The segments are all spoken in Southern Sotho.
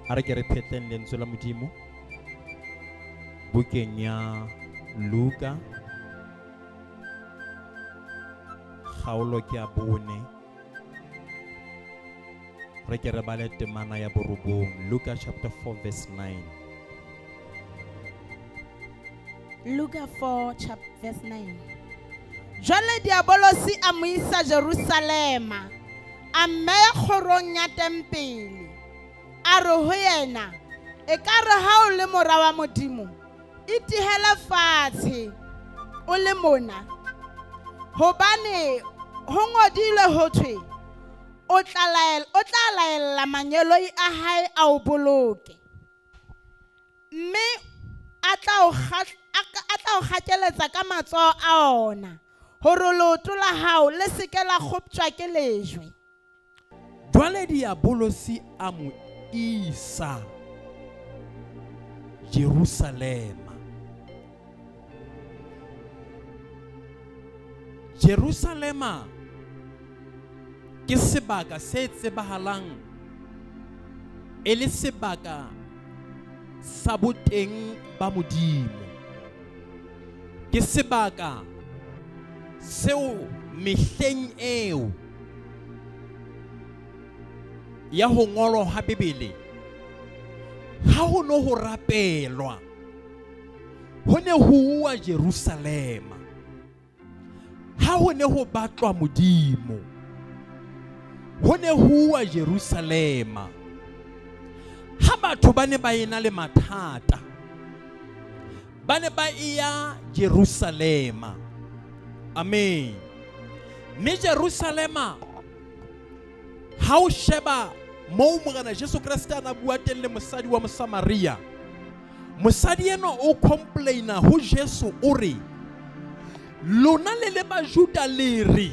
A re ke re phetleng lentswe la Modimo bukeng ya Luka kgaolo ke ya bone re ke re bale temana ya borobong Luka chapter 4 verse 9. Luka 4 chapter verse 9. Jwale Diabolosi a mo isa Jerusalema, a mmeya kgorong ya tempele. A re ho yena, Ekare ha o le mora wa Modimo, itihele fatshe o le mona, hobane ho ngodilwe ho thwe, O tla laela, o tla laella mangeloi a hae a o boloke, mme a tla o a tla o kgakeletsa ka matsoho a ona, hore leoto la hao le se ke la kgoptjwa ke lejwe. Jwale Diabolosi a mo isa Jerusalema. Jerusalema ke sebaka se tsebahalang e le sebaka sa boteng ba Modimo. Ke sebaka seo mehleng eo ya ho ngolwa ha Bibele ha ho no ho rapelwa ho ne ho uwa Jerusalema. Ha ho ne ho batlwa Modimo ho ne ho uwa Jerusalema. Ha batho ba ne ba ena le mathata ba ne ba eya Jerusalema. Amen. Mme Jerusalema ha o sheba moo Morena Jesu Kreste a na bua teng le mosadi wa Mosamaria, mosadi enwa o complaina ho Jesu o re, lona le le Bajuda le re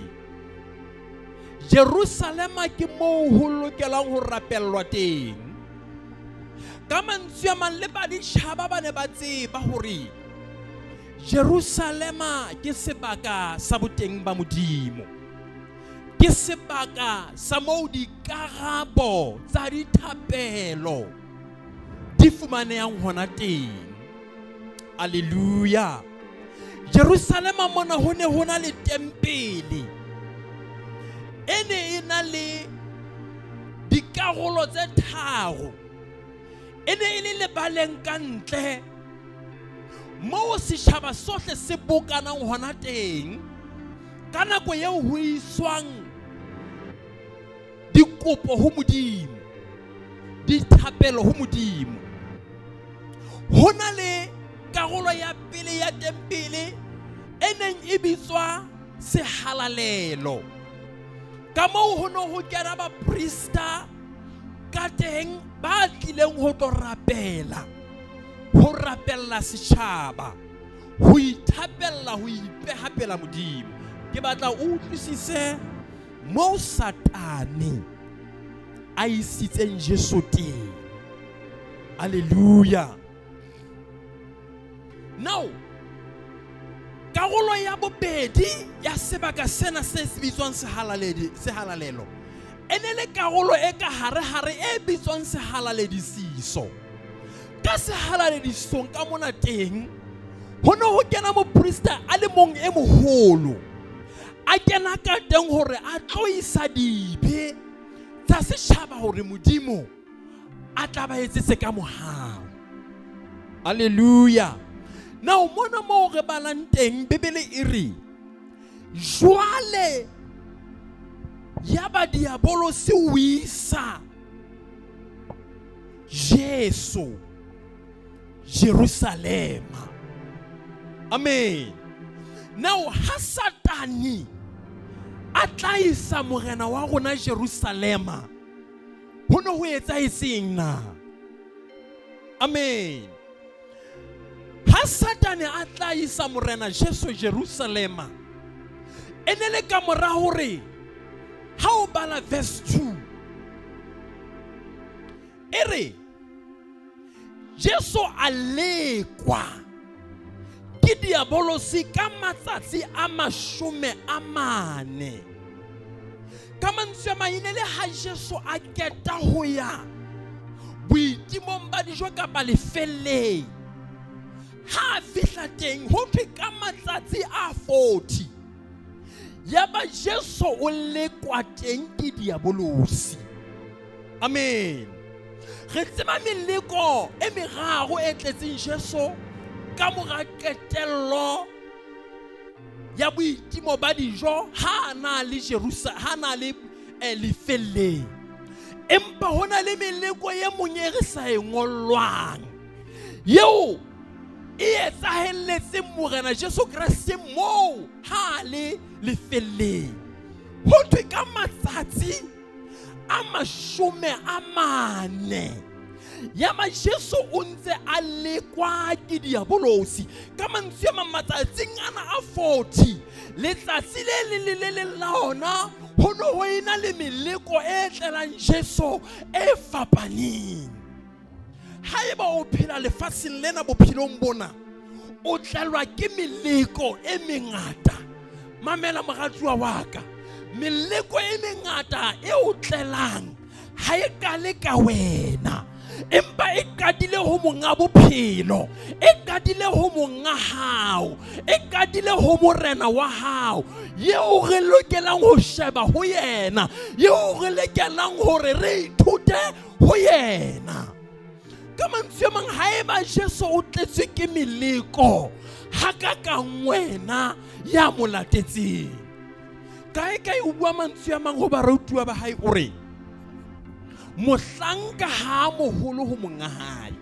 Jerusalema ke moo ho lokelang ho rapellwa teng. Ka mantswe a mang le baditjhaba ba ne ba tseba hore Jerusalema ke sebaka sa boteng ba Modimo. Ke sebaka sa moo dikarabo tsa dithapelo di fumanehang hona teng. Alleluia. Jerusalema mona ho ne ho na le tempele e ne e na le dikarolo tse tharo. E ne e le lebaleng ka ntle moo setjhaba sohle se bokanang hona teng ka nako eo ho iswang dikopo ho Modimo, dithapelo ho Modimo. Ho na le karolo ya pele ya tempele e neng e bitswa sehalalelo. Ka moo ho ne ho kena baprista ka teng ba tlileng ho tlo rapela, ho rapella setjhaba, ho ithapella, ho ipeha pela Modimo. Ke batla o utlwisise moo Satane a isitseng Jesu teng. Alleluia. Now, karolo ya bobedi ya sebaka sena se se bitswang sehalaledi sehalalelo e ne le karolo e ka hare-hare e bitswang sehalaledisiso. Ka sehalaledisong ka mona teng ho ne ho kena moprista a le mong e moholo, a kena ka teng hore a tlo isa dibe tsa setjhaba hore Modimo a tla ba etsetse ka mohau. Alleluia. Now mona moo re balang teng Bibele e re jwale ya ba diabolosi o isa Jesu Jerusalema. Amen. Now ha Satane a tla isa morena wa rona Jerusalema, ho ne ho etsahetseng na? Amen. Ha Satane a tla isa morena Jesu Jerusalema, e ne le ka mora hore ha o bala verse 2 e re Jesu a lekwa ke diabolosi ka matsatsi a 40. Ka mantswe a mang, e ne le ha Jesu a keta ho ya boitekong. boitimong ba dijo kapa lefelleng. Ha a fihla teng ho thwe ka matsatsi a 40 yaba Jesu o lekwa teng ke diabolosi. Amen. Re tseba meleko e meraro e tletseng Jesu ka mora qetello ya boitimo ba dijo ha na le Jerusa ha na le lefelleng. Empa ho na le meleko e mong e re sa e ngollwang yeo e etsahelletseng Morena Jesu Kreste moo ha le lefelleng. Ho thwe ka matsatsi a 40 yaba Jesu o ntse a lekwa ke diabolosi. Ka mantswe a mang, matsatsing ana a 40, letsatsi le leng le le leng la ona ho no ho ena le meleko e tlelang Jesu e fapaneng. Haeba o phela lefatsheng lena bophelong bona, o tlelwa ke meleko e mengata. Mamela moratuwa wa ka, meleko e mengata e o tlelang ha e qale ka wena, empa e qadile ho monga bophelo, e qadile ho monga hao, e qadile ho morena wa hao, yeo re lokelang ho sheba ho yena, yeo re lokelang hore re ithute ho yena. Ka mantswe a mang, haeba Jesu o tletswe ke meleko ha ka kang wena ya mo latetseng. Kae kae o bua mantswe a mang ho barutuwa ba hae, o re mohlanka ha moholo ho monga hae.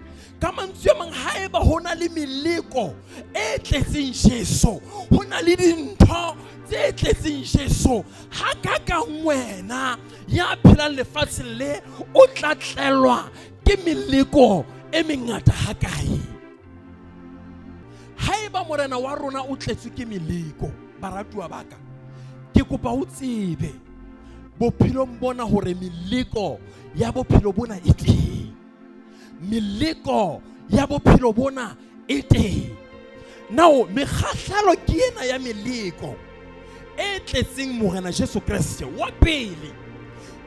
Ka mantswe a mang, haeba ho na le meleko e tletseng Jesu, ho na le dintho tse tletseng Jesu, ha ka kang wena ya phelang lefatsheng le o tla tlelwa ke meleko e mengata hakae? Haeba morena wa rona o tletswe ke meleko, baratuwa ba ka, ke kopa o tsebe bophelong bona hore meleko ya bophelo bona e teng. Meleko ya bophelo bona e teng. Now mekgahlelo ke ena ya meleko e tletseng Morena Jesu Kreste. Wa pele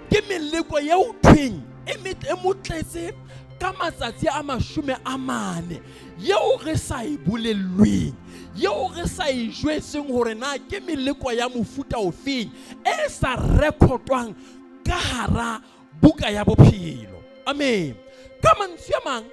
ke meleko eo thweng e mo tletse ka matsatsi a 40 yeo re sa e bolellweng, yeo re sa e jwetseng hore na ke meleko ya mofuta ofeng e sa rekotwang ka hara buka ya bophelo. Amen. Ka mantswe a mang,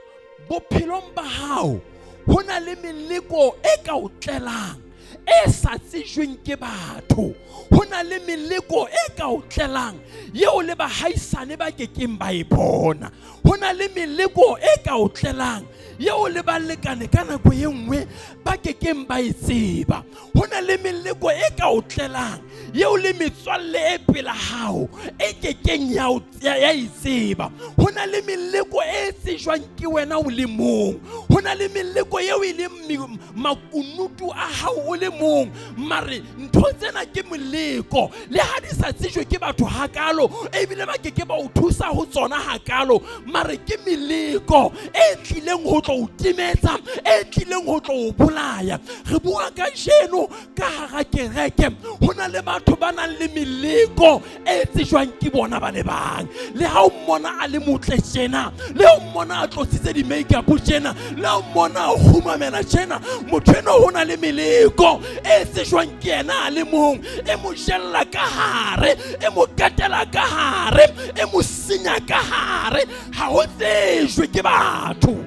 bophelong ba hao ho na le meleko e ka o tlelang e sa tsejweng ke batho. Ho na le meleko e ka o tlelang yeo le bahaisane ba kekeng ba e bona. Ho na le meleko e ka o tlelang yeo le balekane ka nako e nngwe ba kekeng ba e tseba. Ho na le meleko e ka o tlelang yeo le metswalle e pela hao e kekeng ya e tseba. Ho na le meleko e tsejwang ke wena o le mong. Ho na le meleko eo e leng makunutu a hao o le mong. Mare ntho tsena ke moleko, le ha di sa tsejwe ke batho hakalo, ebile ba keke ba o thusa ho tsona hakalo, mare ke meleko e tlileng ho tlo o timetsa, e tlileng ho tlo o bolaya. Re bua kajeno ka hara kereke, ho na le batho ba nang le meleko e tsejwang ke bona ba le bang. Le ha o mmona a le motle tjena, le ha o mmona a tlotsitse di-makeup tjena, le ha o mmona a kgumamela tjena, motho eno ho na le meleko e tsejwang ke yena a le mong, e mo jella ka hare, e mo katela ka hare, e mo senya ka hare. Ha ho tsejwe ke batho.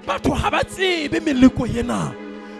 Batho ha ba tsebe meleko ena.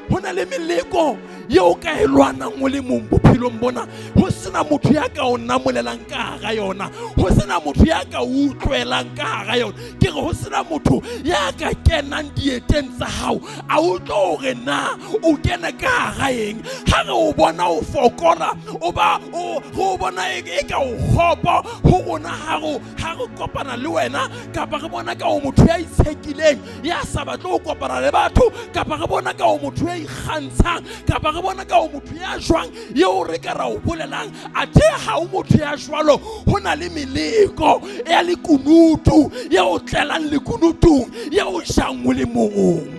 Ho na le meleko yeo ka e lwanang o le mong bophelong bona, ho sena motho ya ka o namolelang ka hara yona, ho sena motho ya ka o utlwelang ka hara yona. Ke re ho sena motho ya ka kenang dieteng tsa hao a utlwe hore na o kene ka hara eng. Ha re o bona o fokola, o ba o re o bona e ka o kgopo ho rona ha re kopana le wena, kapa re bona ka o motho ya itshekileng ya sa batle ho kopana le batho, kapa re bona ka o motho ya ikgantshang, kapa re bona ka o motho ya jwang eo re ka ra o bolelang, athe ha o motho ya jwalo. Ho na le meleko ya lekunutu ya o tlelang lekunutung ya o jang o le mong.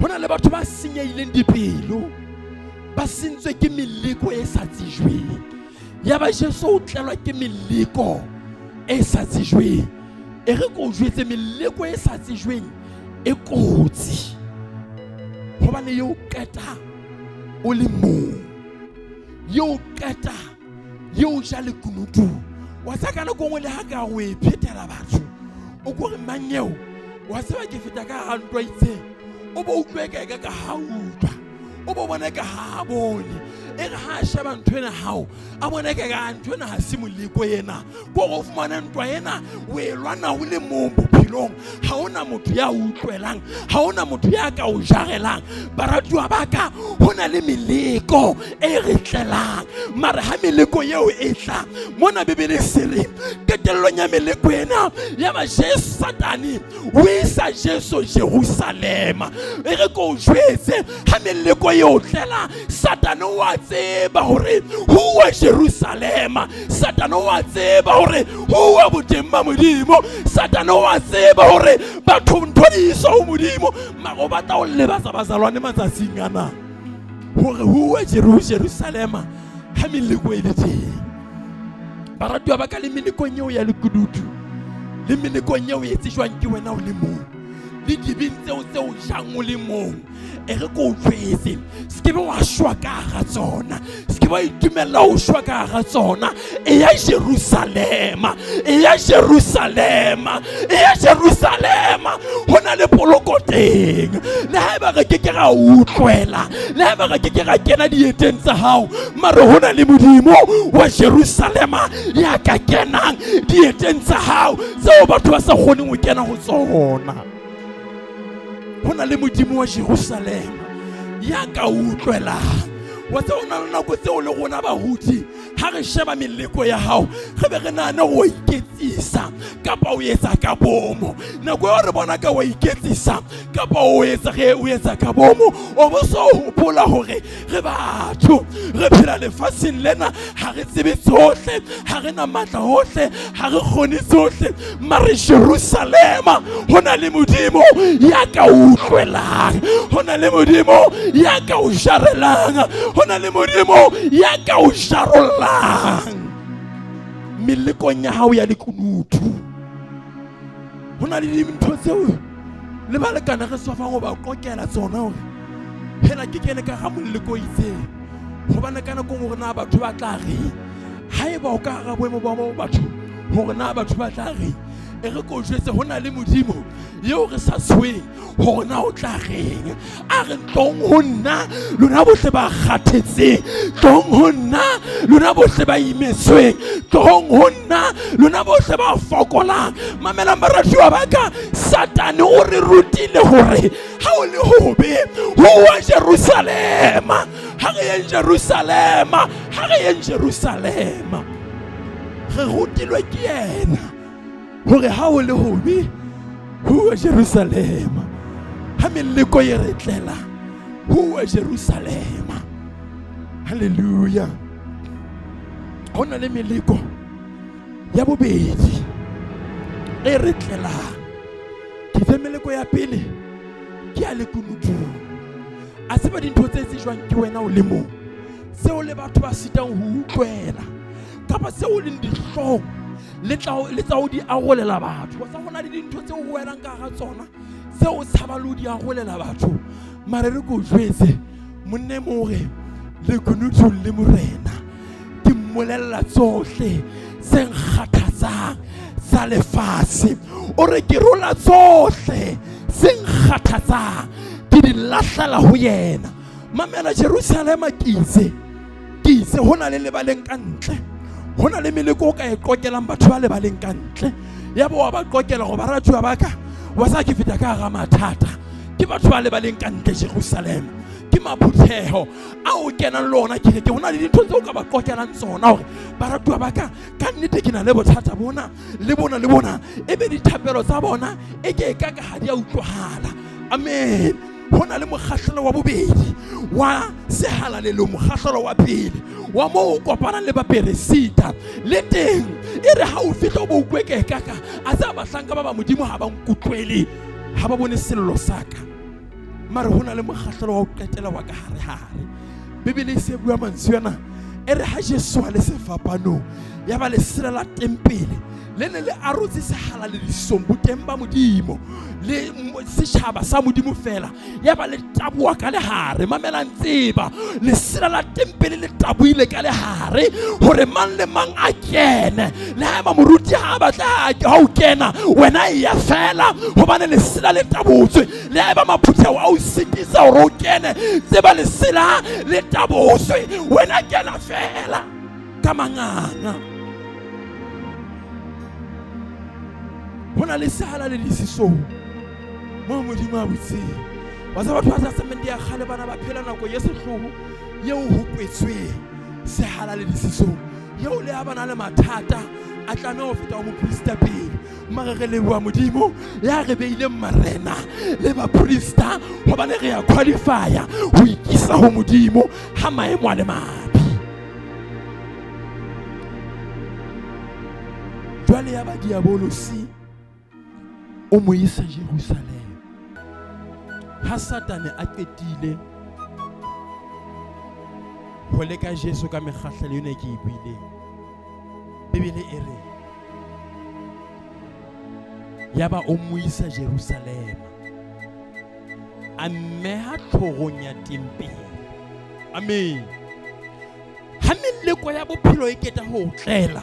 Ho na le batho ba senyehileng dipelo, ba sentswe ke meleko e sa tsejweng. Yaba Jesu o tlelwa ke meleko e sa tsejweng. E re ko jwetse meleko e sa tsejweng e kotsi hobane e o qeta o le mong, e o qeta e o ja lekunutu. Wa tseba ka nako nngwe le ha ka o e phetela batho o ko re mang eo wa tseba ke feta ka hara ntwa itseng, o bo utlwe ka ka ka ha utlwa, o bo bone ka ha bone. E re ha a sheba ntho ena hao a bone ka ka ntho ena ha se moleko ena, ko go fumane ntwa ena o e lwana o le mong bophelong. Ha ona motho ya utlwelang, ha ona motho ya ka o jarelang. Baratuwa ba ka, ho na le meleko e re tlelang, mara ha meleko eo e tla mona Bibele se re qetellong ya meleko ena ya ba Jesu Satane o isa Jesu Jerusalema. E re ko jwetse ha meleko eo tlela, Satane o a tseba hore ho wa Jerusalema, Satane o a tseba hore ho wa boteng ba Modimo, Satane o a tseba hore batho ntho di iswa ho Modimo, mara o batla ho lebatsa bazalwane matsatsing ana hore ho wa Jerusalema ha meleko e le teng. Baratuwa ba ka, le melekong eo ya lekunutu, le melekong eo e tsejwang ke wena o le mong, le dibeng tseo tse o jang o le mong, e re ko o jwetse, se ke be wa shwa ka hara tsona, se ke wa itumella ho shwa ka hara tsona. E ya Jerusalema, e ya Jerusalema, e ya Jerusalema, ho na le poloko teng. Le haeba re ke ke ra utlwela, le haeba re ke ke ra kena dieteng tsa hao, mare ho na le Modimo wa Jerusalema ya ka kenang dieteng tsa hao tseo batho ba sa kgoneng ho kena ho tsona. Ho na le Modimo wa Jerusalema ya ka utlwelang. Wa tseba ho na le nako tseo le rona baruti ha re sheba meleko ya hao re be re nahane ho iketsisa kapa o etsa ka bomo. Nako eo re bona ka wa iketsisa kapa o etsa re o etsa ka bomo, o bo so hopola hore re batho, re phela lefatsheng lena, ha re tsebe tsohle, ha re na matla hohle, ha re kgone tsohle, mare Jerusalema ho na le Modimo ya ka utlwelang, ho na le Modimo ya ka o jarelang, ho na le Modimo ya ka o jarollang melekong ya hao ya lekunutu. Ho na le dintho tseo le balekane re sofang ho ba qokela tsona hore phela ke kene ka ga moleko itseng, hobane ka nako hore na batho ba tla reng, haeba o ka hara boemo ba mo batho hore na batho ba tla reng. E re ko jwetse ho na le Modimo eo re sa tshweng hore na o tla reng. A re tlong ho nna lona bohle ba kgathetseng, tlong ho nna lona bohle ba imetsweng, tlong ho nna lona bohle ba fokolang. Mamelang baratuwa ba ka, Satane o re rutile hore ha o le hobe ho wa Jerusalema. Ha re yeng Jerusalema, ha re yeng Jerusalema. Re rutilwe ke yena hore ha o le hobe ho wa Jerusalema. Ha meleko e re tlela ho wa Jerusalema. Hallelujah. Ho na le meleko ya bobedi e re tlelang. Ke itse meleko ya pele ke ya lekunutung. A tseba dintho tse tsejwang ke wena o le mong, tseo le batho ba sitang ho utlwela, kapa tseo leng dihlong le tsa ho di arolela batho. Wa tseba ho na le dintho tseo ho welang ka hara tsona tseo o tshabang le ho di arolela batho. Mare re ko jwetse monne mong hore lekunutung le Morena ke mmolella tsohle tse nkgathatsang tsa lefatshe. O re ke rola tsohle tse nkgathatsang ke di lahlela ho yena. Mamela Jerusalema, ke itse, ke itse ho na le lebaleng ka ntle, ho na le meleko o ka e qokelang batho ba lebaleng ka ntle, ya bo wa ba qokela go baratuwa ba ka wa sa ke feta ka hara mathata. Ke batho ba lebaleng ka ntle Jerusalema, ke maphutheho a o kenang le ona kereke. Ho na le dintho tseo ka ba qokelang tsona hore baratuwa ba ka ka nnete ke na le bothata bona le bona le bona, e be dithapelo tsa bona e ke e ka ka ha di a utlwahala. Amen. Ho na le mokgahlelo wa bobedi wa sehalalelo, mokgahlelo wa pele wa moo o kopanang le baperesita le teng. E re ha o fihla o bo utlwe ke kaka a tseba bahlanka ba ba Modimo ha ba nkutlwele, ha ba bone sello sa ka. Mare ho na le mokgahlelo wa ho qetela wa ka hare hare. Bibele e se bua mantswe ana, e re ha Jesu a le sefapanong, ya ba lesela la tempele Le ne le arotse sehalaledisong boteng ba Modimo le setjhaba sa Modimo fela. Ya ba le taboha ka lehare. Mamelang tseba, lesela la tempele le tabohile ka lehare hore mang le mang a kene. Le haeba moruti ha a batla ha o kena, wena e ya fela hobane lesela le tabotswe. Le haeba maphutheho a o sitisa hore o kene, tseba lesela le tabotswe, wena kena fela ka manganga. Ho na le sehalaledisisong moo Modimo a butseng. Wa tseba batho ba testamente ya kgale bana ba phela nako ye sehloho yeo ho kwetsweng sehalaledisisong, yeo le ha ba na le mathata a tlameha ho feta ho moprista pele. Mare re leboha Modimo ya re beileng marena le baprista, hobane re ya qualifya ho ikisa ho Modimo ha maemo a le mabe. Jwale ya ba diabolosi o mo isa Jerusalema. Ha Satane a qetile ho leka Jesu ka mekgahlelo ena e ke e buileng, Bibele e re ya ba o mo isa Jerusalema, a mmeha tlhorong ya tempele. Amen. Ha meleko ya bophelo e keta ho tlela,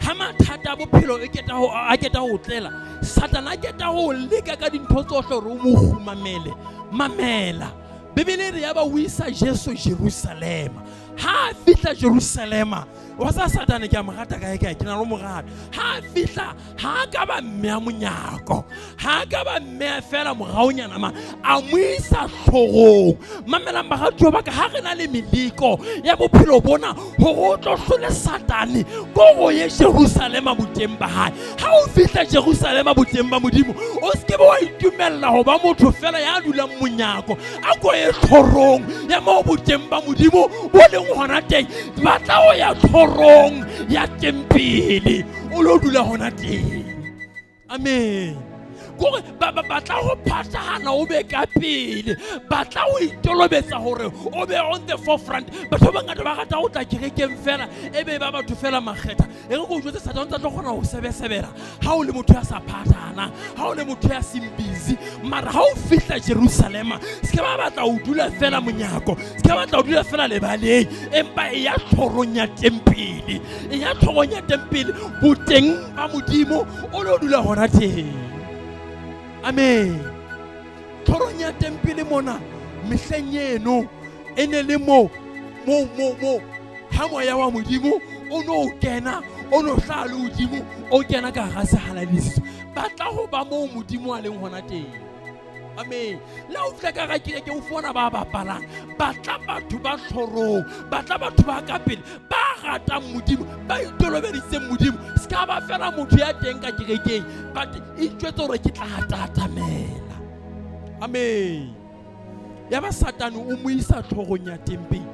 ha mathata a bophelo e keta ho a keta ho tlela, Satana a keta ho leka ka dintho tsohle hore o mo kgumamele. Mamela, Bibele e re ya ba o isa Jesu Jerusalema. Ha a fihla Jerusalema, wa sa Satane ke a mo rata kae kae, ke na le mo rata. Ha a fihla, ha a ka ba mmea monyako, ha a ka ba mmea fela moraonyana ma, a mo isa tlhorong. Mamelang baratuwa ba ka, ha re na le meleko ya bophelo bona, hore o tlo hlole Satane ko go ye Jerusalema boteng ba hae. Ha o fihla Jerusalema boteng ba Modimo, o se ke be wa itumella ho ba motho fela ya dulang monyako. A ko ye tlhorong ya moo boteng ba Modimo bo leng hona teng. Batla ho ya tlhorong ya tempele, o lo dula hona teng. Amen. Kore batla ho phahlahana o be ka pele, batla ho itolobetsa hore o be on the forefront. Batho ba bangata ba rata ho tla kerekeng fela, e be ba batho fela makgetha. E re ko jwetse, Satane o tla tlo kgona ho sebesebela ha o le motho ya sa phathana, ha o le motho ya seng busy. Mara ha o fihla Jerusalema, se ke ba batla ho dula fela monyako, se ke batla ho dula fela lebaleng, empa e ya tlhorong ya tempele, e ya tlhorong ya tempele, boteng ba Modimo o lo dula hona teng. Amen. Tlhorong ya tempele mona mehleng eno e ne le mo mo mo mo ha moya wa Modimo o no kena, o no hlaha le hodimo, o kena ka hara sehalalediso. Batla ho ba moo Modimo a leng hona teng. Amen. Le ha o fihla ka hara kereke o fumana ba bapalang, batla batho ba tlhorong, batla batho ba ka pele, ba ratang Modimo, ba itolobeditseng Modimo. Se ka ba fela motho ya teng ka kerekeng, but itjwetse hore ke tla tatamela. Amen. Ya ba Satane o mo isa tlhorong ya tempele.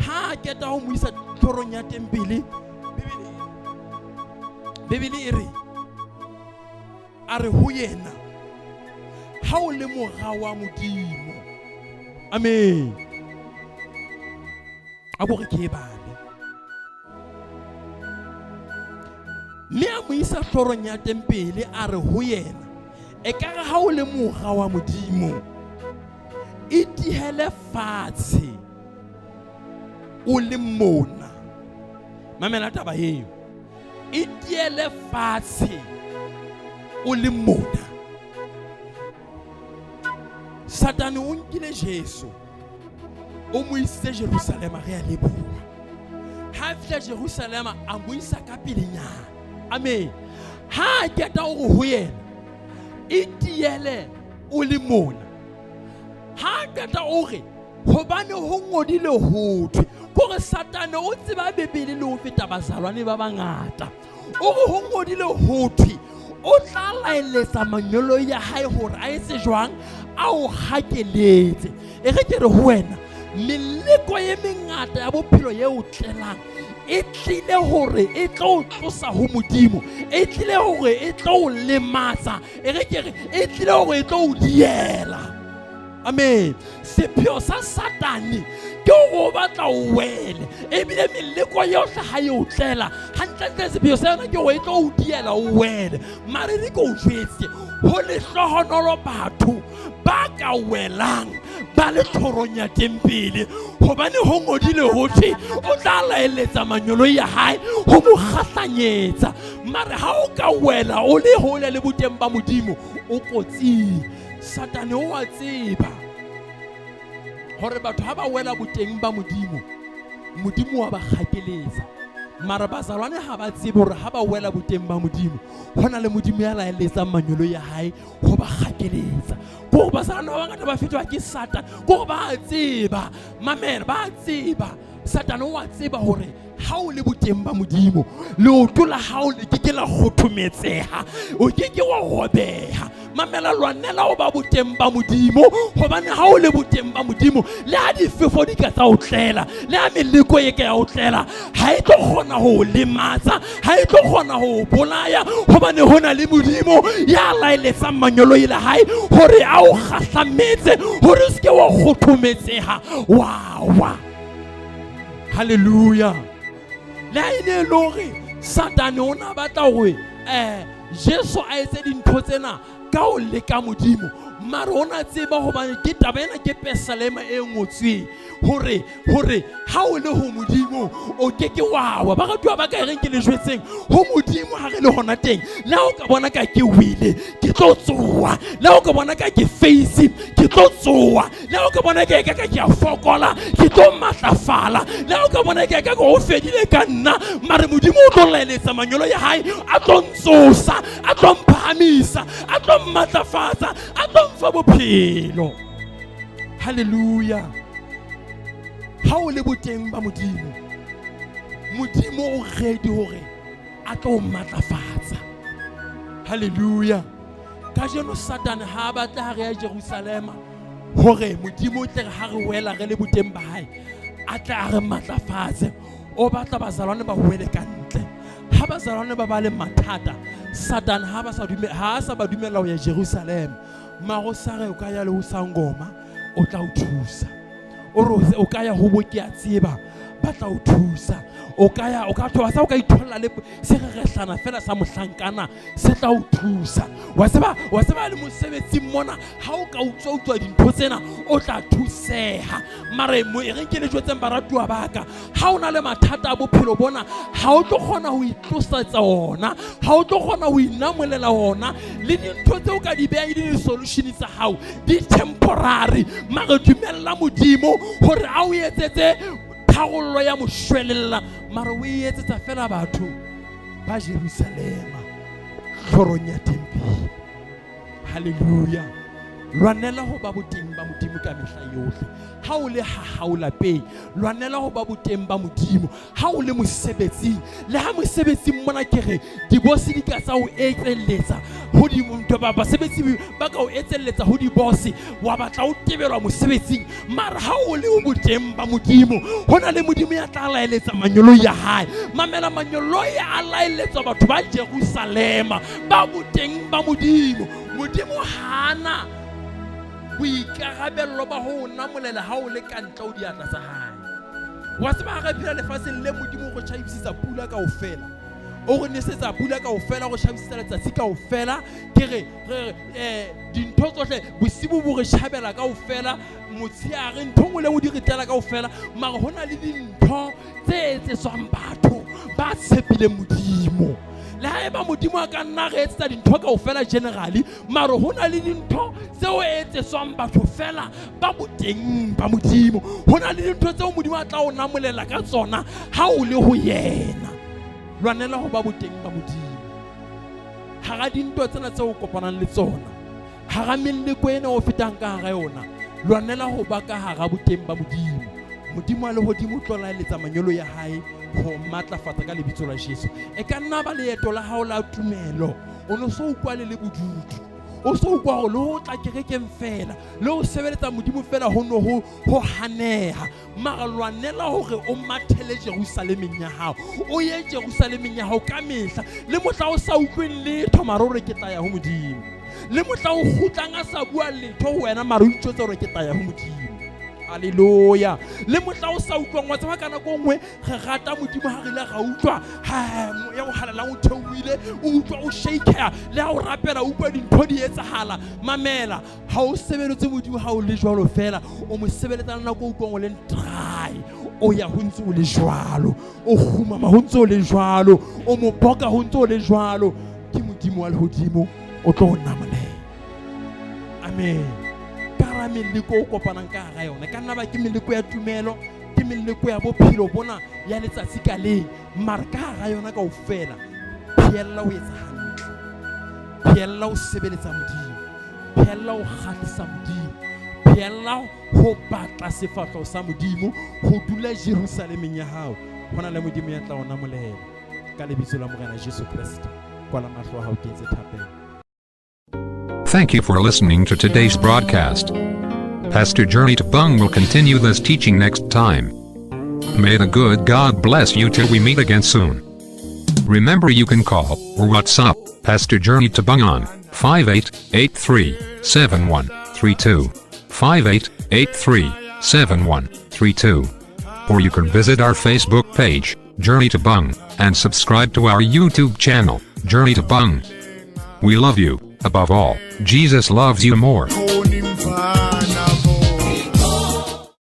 Ha a keta ho mo isa tlhorong ya tempele, Bibele e re a re ho yena, ha o le mora wa Modimo. Amen. A bo re ke e bale. Mme a mo isa tlhorong ya tempele, a re ho yena, ekare ha o le mora wa Modimo, itihele fatshe o le mona. Mamela taba eo. Itiele fatshe o le mona. Satane o nkile Jesu, o mo isitse Jerusalema, re a leboha. Ha a fihla Jerusalema, a mo isa ka pelenyana. Amen. Ha a keta hore ho yena, itiele o le mona. Ha a qeta o re, hobane ho ngodile ho thwe, kore Satane o tseba Bibele le ho feta bazalwane ba bangata. O re ho ngodile ho thwe, o tla laeletsa manyolo ya hae hore a etse jwang, a o hakeletse. E re ke re ho wena, meleko e mengata ya bophelo e o tlelang e tlile hore e tlo o tlosa ho Modimo, e tlile hore e tlo o lematsa, e re ke re e tlile hore e tlo o diela. Amen. Sepheo sa Satane Ke hore o batla o wele. Ebile meleko yohle ha e o tlela, hantlentle sepheo sa yona ke hore e tlo o diela o wele. Mare re ke o jwetse, ho lehlohonolo batho ba ka welang ba le tlhorong ya tempele, hobane ho ngodile ho thwe o tla laeletsa manyoloi ya hae ho mo kgahlanyetsa. Mare ha o ka wela o le hole le boteng ba Modimo, o kotsing. Satane o a tseba hore batho ha ba wela boteng ba Modimo, Modimo wa ba kgakeletsa. Mara bazalwane ha ba tsebe hore ha ba wela boteng ba Modimo, ho na le Modimo ya laeletsang manyolo ya hae ho ba kgakeletsa. Ke hore bazalwane ba bangata ba fetwa ke Satane, ke hore ba a tseba, mamela, ba a tseba. Satane o a tseba hore ha o le boteng ba Modimo, leoto la hao le ke ke la kgothometseha, o ke ke wa robeha. Mamela, lwanela ho ba boteng ba Modimo, hobane ha o le boteng ba Modimo, le ha difefo di ka tsa o tlela, le ha meleko e ka ya o tlela, ha e tlo kgona ho o lematsa, ha e tlo kgona ho o bolaya, hobane ho na le Modimo ya laeletsang manyoloi la hae hore a o kgahlametse, hore o se ke wa kgothometseha wa wa. Hallelujah. Le ha e ne e le hore Satane o na batla hore Jesu a etse dintho tsena ka ho leka Modimo, mare o na tseba hobane ke taba ena ke Pesalema e ngotsweng hore hore ha o le ho Modimo o ke ke wa wa. Baratuwa ba ka, e reng ke le jwetseng, ho Modimo ha re le hona teng, le ha o ka bona ka ke wile, ke tlo tsoha. Le ha o ka bona ka ke face, ke tlo tsoha. Le ha o ka bona ke ka ke a fokola, ke tlo matlafala. Le ha o ka bona ke ka ho fedile ka nna, mare Modimo o tlo laeletsa manyolo ya hae, a tlo ntsosa, a tlo mphahamisa, a tlo mmatlafatsa, a tlo mfa bophelo. Hallelujah. Ha o le boteng ba Modimo, Modimo o ready hore a tlo matlafatsa. Hallelujah. Kajeno Satane ha a batle ha re ya Jerusalema hore Modimo o tle re ha re wela re le boteng ba hae, a tle a re matlafatse. O batla bazalwane ba wele ka ntle. Ha bazalwane ba ba le mathata, Satane ha ba sa dume, ha a sa ba dumella ho ya Jerusalema. Maro sa re o ka ya le ho sangoma, o tla o thusa. O re o ka ya ho bo ke a tseba, ba tla o thusa. O ka ya, o ka thoba sa o ka itholla le se re rehlana fela sa mohlankana se tla o thusa. Wa tseba, wa tseba le mosebetsing mona ha o ka utswa utswa dintho tsena o tla thuseha. Mare mo e reng ke le jwetseng baratuwa ba ka, ha o na le mathata a bophelo bona, ha o tlo kgona ho itlosetsa ona, ha o tlo kgona ho inamolela ona, le dintho tseo ka di beha e le di-solution tsa hao di temporary. Mare dumella Modimo hore a o etsetse tharollo ya moshwelella, mare o e etsetsa fela batho ba Jerusalema tlhorong ya tempele. Hallelujah. Lwanela ho ba boteng ba Modimo ka mehla yohle. Ha o le ha hao lapeng, lwanela ho ba boteng ba Modimo. Ha o le mosebetsing, le ha mosebetsing mona ke re dibosi di ka tsa o etselletsa ho di ntho ba basebetsi ba ka o etselletsa ho dibosi, wa batla o tebelwa mosebetsing, mara ha o le boteng ba Modimo, ho na le Modimo ya tla laeletsa manyoloi ya hae. Mamela, manyoloi a laeletswa batho ba Jerusalema ba boteng ba Modimo. Modimo hana boikarabello ba ho o namolela ha o le ka ntle ho diatla tsa hae. Wa tseba ha re phela lefatsheng le Modimo o re tjhaibisisa pula kaofela, o re nesetsa pula kaofela, o re tjhabisisa letsatsi kaofela, ke re re dintho tsohle bosibu bo re tjhabela kaofela, motsheare ntho nngwe le nngwe di re tlela kaofela, mara ho na le dintho tse etsetswang batho ba tshepileng Modimo. Le ha eba Modimo a ka nna re etsetsa dintho kaofela generally, mara ho na le dintho tseo etsetswang batho fela ba boteng ba Modimo. Ho na le dintho tseo Modimo a tla o namolela ka tsona ha o le ho yena. Lwanela ho ba boteng ba Modimo. Hara dintwa tsena tseo o kopanang le tsona, hara meleko ena o fetang ka hara yona, lwanela ho ba ka hara boteng ba Modimo. Modimo wa lehodimo o tlo laeletsa manyolo ya hae ho matlafatsa ka lebitso la Jesu. E ka nna ba leeto la hao la tumelo, o no so utlwa le le bodutu, o so utlwa hore le ho tla kerekeng fela, le ho sebeletsa Modimo fela ho no ho haneha. Mara lwanela hore o mathele Jerusalemeng ya hao, o ye Jerusalemeng ya hao ka mehla, le mohla o sa utlweng letho mara o re ke tla ya ho Modimo, le mohla o kgutlang a sa bua letho ho wena mara o itjwetsa hore ke tla ya ho Modimo. Halleluja. Le mohla o sa utlwang, wa tseba ka nako e nngwe re rata Modimo ha re ile ra utlwa ha moya o halalelang o theohile, o utlwa o shakeha, le ha o rapela o utlwa dintho di etsahala. Mamela, ha o sebeletse Modimo ha o le jwalo fela, o mo sebeletsa le nako o utlwang o leng dry, o ya ho ntse o le jwalo, o kgumama ho ntse o le jwalo, o mo boka ho ntse o le jwalo. Ke Modimo wa lehodimo o tlo o namolela. Amen. Ka hara meleko o kopanang ka hara yona, ka nna ba ke meleko ya tumelo, ke meleko ya bophelo bona ya letsatsi ka leng, mara ka hara yona kaofela phehella ho etsa hantle, phehella ho sebeletsa Modimo, phehella ho kgahlisa Modimo, phehella ho batla sefahleho sa Modimo, ho dula Jerusalemeng ya hao. Ho na le Modimo ya tla o namolela ka lebitso la Morena Jesu Kreste. Kwala mahlo a hao, ke etse thapelo. Thank you for listening to today's broadcast. Pastor Journey Tabung will continue this teaching next time. May the good God bless you till we meet again soon. Remember, you can call or WhatsApp Pastor Journey Tabung on 5883 7132, 5883 7132. Or you can visit our Facebook page, Journey Tabung, and subscribe to our YouTube channel, Journey Tabung. We love you. Above all, Jesus loves you more.